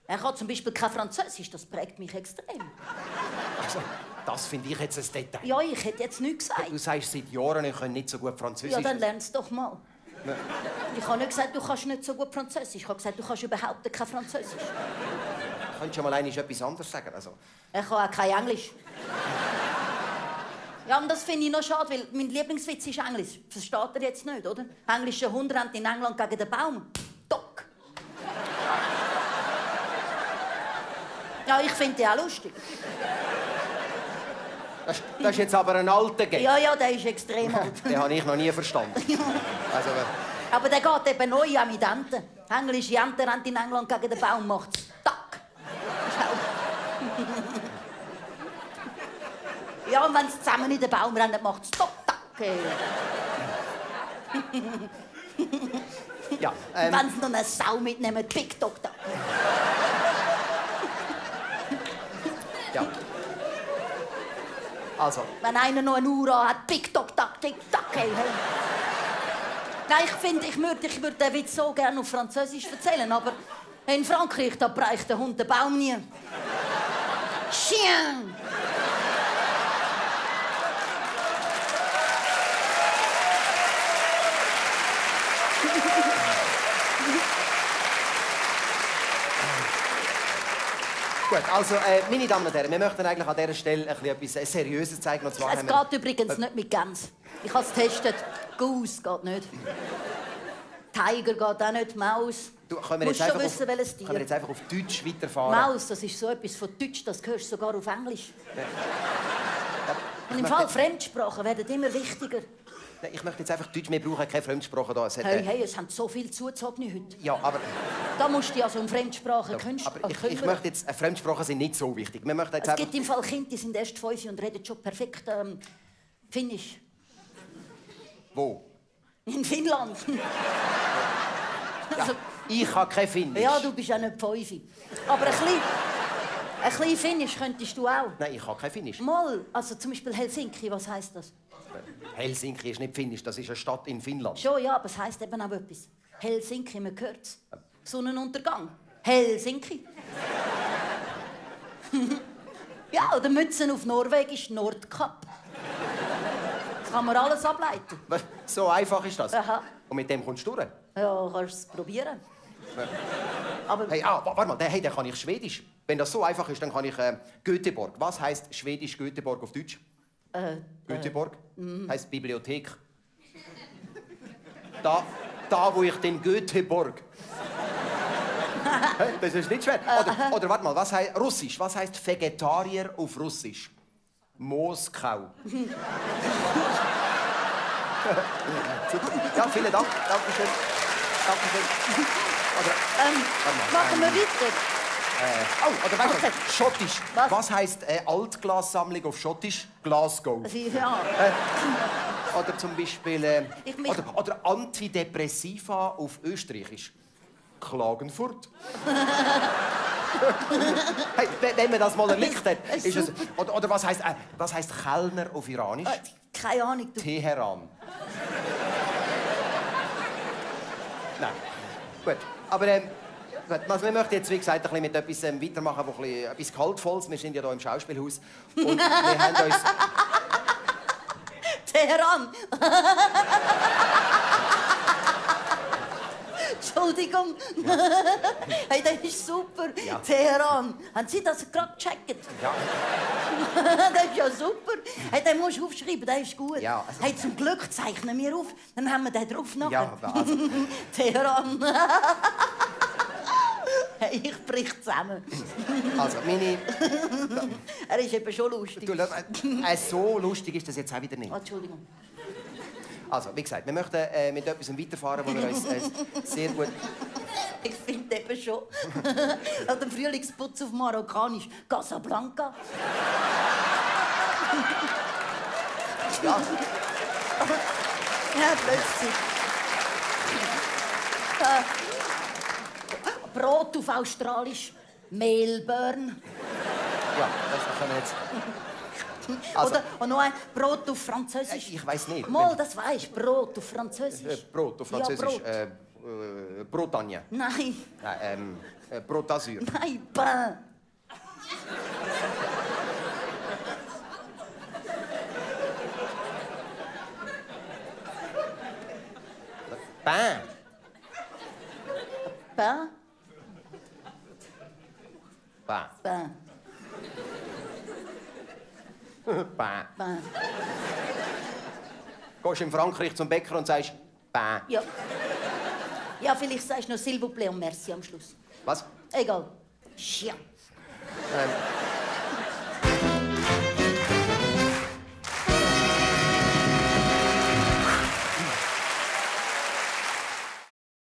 Er kann zum Beispiel kein Französisch, das prägt mich extrem. Also, das finde ich jetzt ein Detail. Ja, ich hätte jetzt nichts gesagt. Du sagst seit Jahren, ich kann nicht so gut Französisch. Ja, dann lern's doch mal. Ja. Ich habe nicht gesagt, du kannst nicht so gut Französisch. Ich habe gesagt, du kannst überhaupt kein Französisch. Könntest du mal etwas anderes sagen? Also. Er kann auch kein Englisch. Ja, und das finde ich noch schade, weil mein Lieblingswitz ist Englisch. Versteht er jetzt nicht, oder? Englische Hund rennt in England gegen den Baum. Dock. Ja, ich finde die auch lustig. Das ist jetzt aber ein alter Gag. Ja, der ist extrem alt. Den habe ich noch nie verstanden. Also, aber der geht eben neu auch mit Enten. Englische Ente rennt in England gegen den Baum, macht's Tack. Ja, und wenn sie zusammen in den Baum rennen, macht's Tack, Tack. Ja, wenn sie noch eine Sau mitnehmen, Tick, Tock, Tack. Ja. Also. Wenn einer noch eine Uhr hat, Tick, Tock, Tack, Tick, Tack. Hey. Nein, ich finde, ich würde den Witz so gerne auf Französisch erzählen, aber in Frankreich, da bereicht der Hund den Baum nie. Chien! Gut, also, meine Damen und Herren, wir möchten eigentlich an dieser Stelle etwas Seriöses zeigen. Und zwar es geht übrigens nicht mit Gänse. Ich habe es getestet. Goose geht nicht. Tiger geht auch nicht. Maus. Du, können wir musst schon wissen, auf, welches Tier. Können wir jetzt einfach auf Deutsch weiterfahren? Maus, das ist so etwas von Deutsch, das hörst du sogar auf Englisch. Ja. Und im Fall Fremdsprachen werden immer wichtiger. Ich möchte jetzt einfach Deutsch, wir brauchen keine Fremdsprache da. Hey, es haben so viele Zuzogene heute. Ja, aber... Da musst du dich also um Fremdsprachen kümmern. Aber ich möchte jetzt... Fremdsprachen sind nicht so wichtig. Wir möchten jetzt es gibt im Fall Kinder, die sind erst 5 und reden schon perfekt Finnisch. Wo? In Finnland. Ja, also, ich habe kein Finnisch. Ja, du bist ja nicht 5. Aber ein bisschen Finnisch könntest du auch. Nein, ich habe kein Finnisch. Mal, also zum Beispiel Helsinki, was heisst das? Helsinki ist nicht Finnisch, das ist eine Stadt in Finnland. Schon, ja, aber es heisst eben auch etwas. Helsinki, man hört es. Sonnenuntergang. Helsinki. Ja, oder Mützen auf Norwegisch, Nordkap. Das kann man alles ableiten. So einfach ist das? Aha. Und mit dem kommst du durch? Ja, kannst du es probieren. Aber hey, warte mal, hey, dann kann ich Schwedisch. Wenn das so einfach ist, dann kann ich Göteborg. Was heisst Schwedisch Göteborg auf Deutsch? Göteborg heisst Bibliothek. Da, wo ich den Göteborg. Hey, das ist nicht schwer. Oder warte mal, was heißt Russisch? Was heißt Vegetarier auf Russisch? Moskau. Ja, vielen Dank. Dankeschön. Dankeschön. machen wir weiter. Oder weißt du, Schottisch. Was heisst Altglassammlung auf Schottisch? Glasgow. Ja. Oder zum Beispiel... oder Antidepressiva auf Österreichisch. Klagenfurt. Hey, wenn man das mal erlickt hat, ist es... Oder was heisst Kellner auf Iranisch? Keine Ahnung. Teheran. Nein. Gut. Aber also wir möchten jetzt, wie gesagt, ein bisschen mit etwas weitermachen, wo etwas Kaltvolles. Wir sind ja hier im Schauspielhaus. Und wir haben uns... Teheran! Entschuldigung. Ja. Hey, das ist super. Ja. Teheran. Haben Sie das gerade gecheckt? Ja. Das ist ja super. Hey, den musst du aufschreiben, das ist gut. Ja, also... Hey, zum Glück zeichnen wir auf. Dann haben wir den drauf nachher. Ja, also... Teheran. Hey, ich brich zusammen. Also, meine... Er ist eben schon lustig. Du, so lustig ist das jetzt auch wieder nicht. Oh, Entschuldigung. Also, wie gesagt, wir möchten mit etwas weiterfahren, wo wir uns sehr gut... Ich finde eben schon. An dem Frühlingsputz auf Marokkanisch. Casablanca. Ja. Ja, plötzlich. Brot auf Australisch. Melbourne. Ja, das können wir jetzt... Also, oder noch ein Brot auf Französisch. Ich weiß nicht. Mal, das weisst Brot auf Französisch. Brot auf Französisch. Ja, Brot. Bretagne. Nein. Brot d'Azur. Nein, Pain. Pain. Pain? Pain. Pain. Pain. Pain. Gehst in Frankreich zum Bäcker und sagst Pain. Ja. Ja, vielleicht sagst du noch S'il vous plaît und merci am Schluss. Was? Egal. Chien. Ähm,